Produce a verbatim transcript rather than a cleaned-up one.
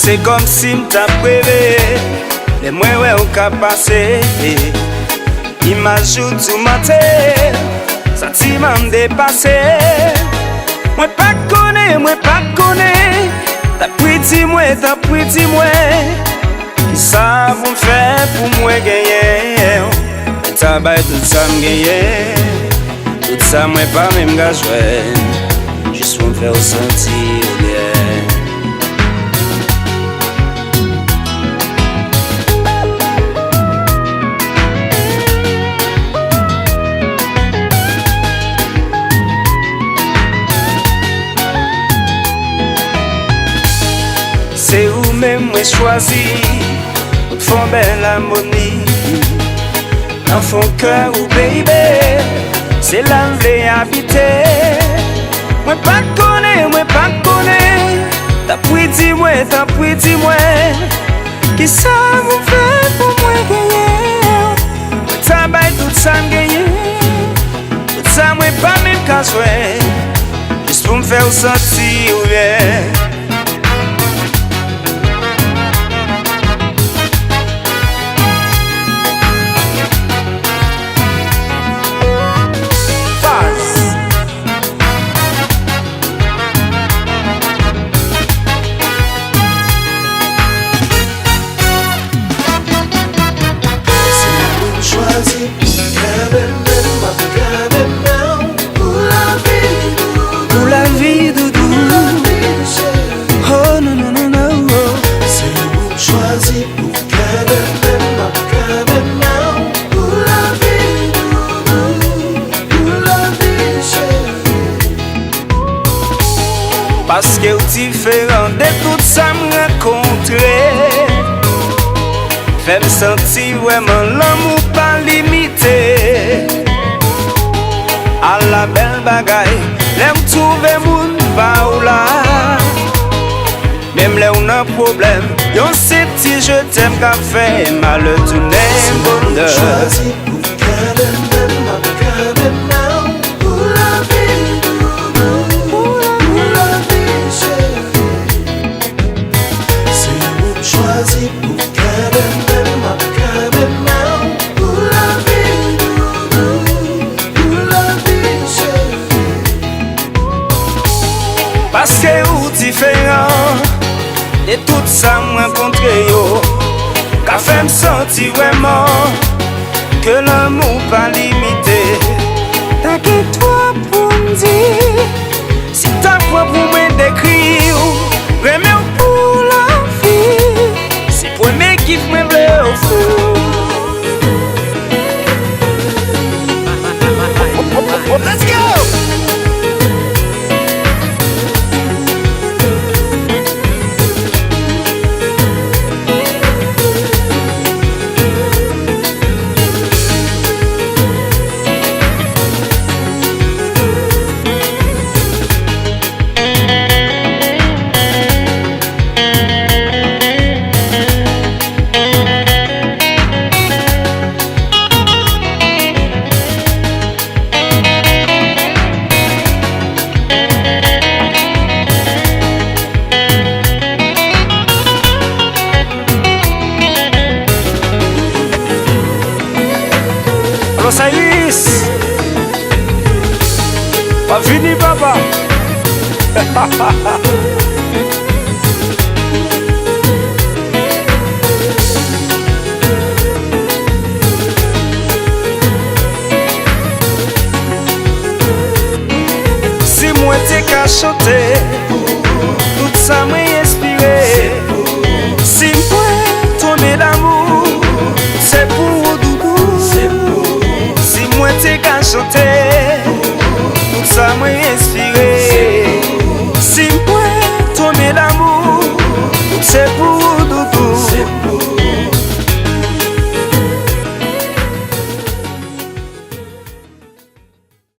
Se kòmsi m t ap reve lè mwen wè w k ap pase. Imaj ou toumante, santiman m depase. Mwen pa t konnen, mwen pa t konnen. Tanpri di mwen, tanpri di mwen, kisa pou m fè pou mwen genyen w? Mwen ta bay tout sa m genyen, tout sa mwen pa menm ka jwenn, jis pou m fè w santi w byen. Se ou menm mwen chwazi, ou t fè yon bèl amoni. Nan fon kè ou, baby, se la m vle abite. Mwen pa t konnen, mwen pa t konnen. Tanpri di mwen, tanpri di mwen, kisa pou m fè pou mwen genyen w? Mwen ta bay tout sa m genyen, tout sa mwen pa menm ka jwenn, jis pou m fè w santi w byen. Baz. Se ou m chwazi pou m kenbe men m, m ap kenbe men w pou lavi, doudou. Pou lavi, doudou. Pou lavi, cheri. Oh, non, non, non, non, oh. Se ou m chwazi pou m kenbe men m, m ap kenbe men w pou lavi, doudou. Pou lavi, cheri. Paske w diferan de tout sa m rankontre. Fè m santi vrèman lanmou pa limite. Ala bèl bagay, lè m twouve moun pa w la. Menm lè w nan pwoblèm, yon senp ti je t'aime ka fè malè tounen bonè. Chwazi pou kenbe men m, m ap kenbe men w pou lavi, doudou, pou lavi, cheri. Se ou m chwazi pou kenbe men m, m ap kenbe men w pou lavi, doudou, pou lavi, cheri. Paske ou diferan de tout sa m rankontre yo, ka fè m santi vrèman ke lanmou pa limite. Ta gen twòp pou m di, si ta pran pou mwen dekri w, renmen w pou lavi, se premye kif mwen vle ofri w. Let's go! Alo, Cyrus! W ap vini, papa! Si mwen te ka chante tout sa mwen